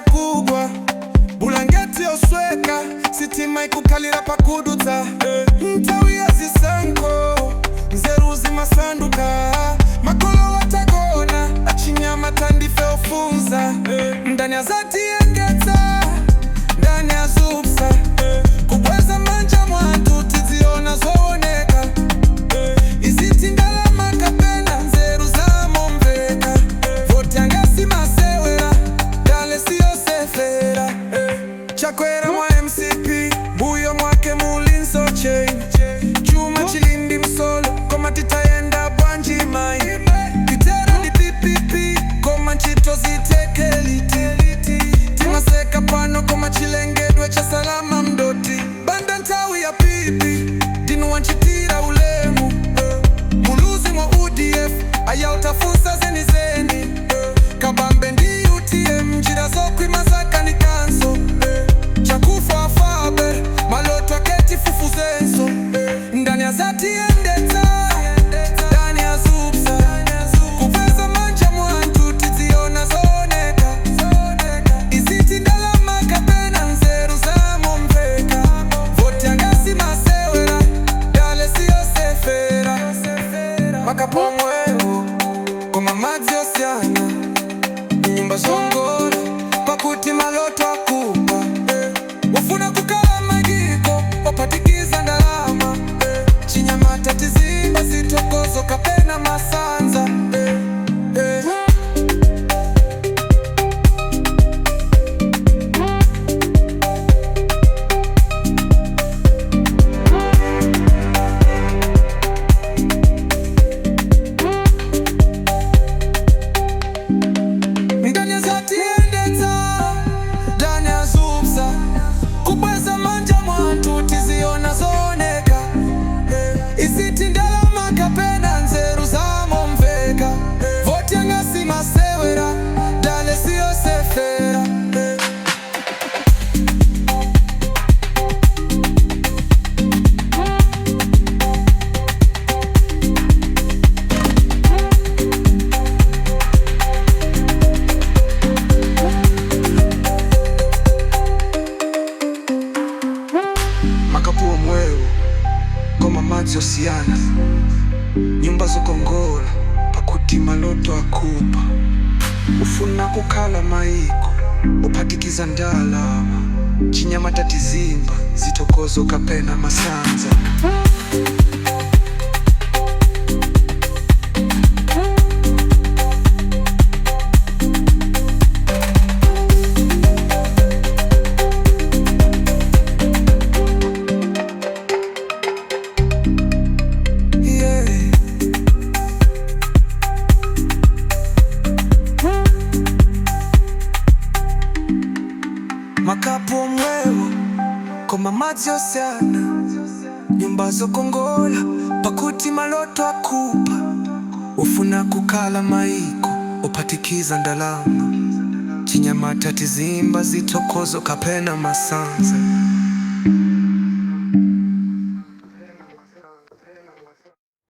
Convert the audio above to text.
Yakugwa, bulangeti yosweka, sitima ikukhalira pakudutsa. Nthawi ya zisankho nzeru zimasanduka. Makolo atagona, achinyamata ndife ofunsa. Ndani azatiyendetsa? Ndani azupsa? Kubweza manja mwanthu tiziona zooneka. Iziti ndalama kapena nzeru zamomveka? Voti yanga simasewera, ndale siyosefera. Chakwera mwa MCP, mbuyo mwake mulinso chain. Chuma chilindi msolo, koma titayenda bwanji mai? Titero ndi PPP, koma ntchito ziteke liti? Timaseka pano, koma chilengedwe cha salama mdoti. Banda nthawi ya PP ndinu wanchitira ulemu. Muluzi mwa UDF ayautafunsa zenizeni. Kabambe ndi UTM, njira zokhwima zakanikanso. Chakufa fabe maloto aketi fufuzenso. Ndani azatiyendetsa? Ndani azupsa? Kupeza manja mwanthu tiziona zooneka. Iziti ndalama kapena nzeru zamomveka? Voti yanga simasewera, ndale siyosefera. Makapu omwewo koma madzi osiyana, nyumba zongola pakuti maloto akupa. Ufuna kukala maiko opatikiza ndalama. Chinyamata tizimba zitokozo kapena masanza? Eh. Ndani azatiyendetsa? Ndani azupsa? Kubweza manja mwanthu tiziona zooneka. Iziti ndalama kapena nzeru zamomveka? Voti yanga simasewera, ndale siyosefera. Makapu omwewo koma madzi osiyana, nyumba zokongola pakuti maloto akupa. Ufuna kukhala maiko uphatikiza ndalama. Chinyamata tizimba zitokozo kapena masanza? Yeah. Makapu omwewo koma madzi osiyana, nyumba zokongola pakuti maloto akupa. Ufuna kukhala maiko uphatikiza ndalama. Chinyamata tizimba zitokozo kapena masanza?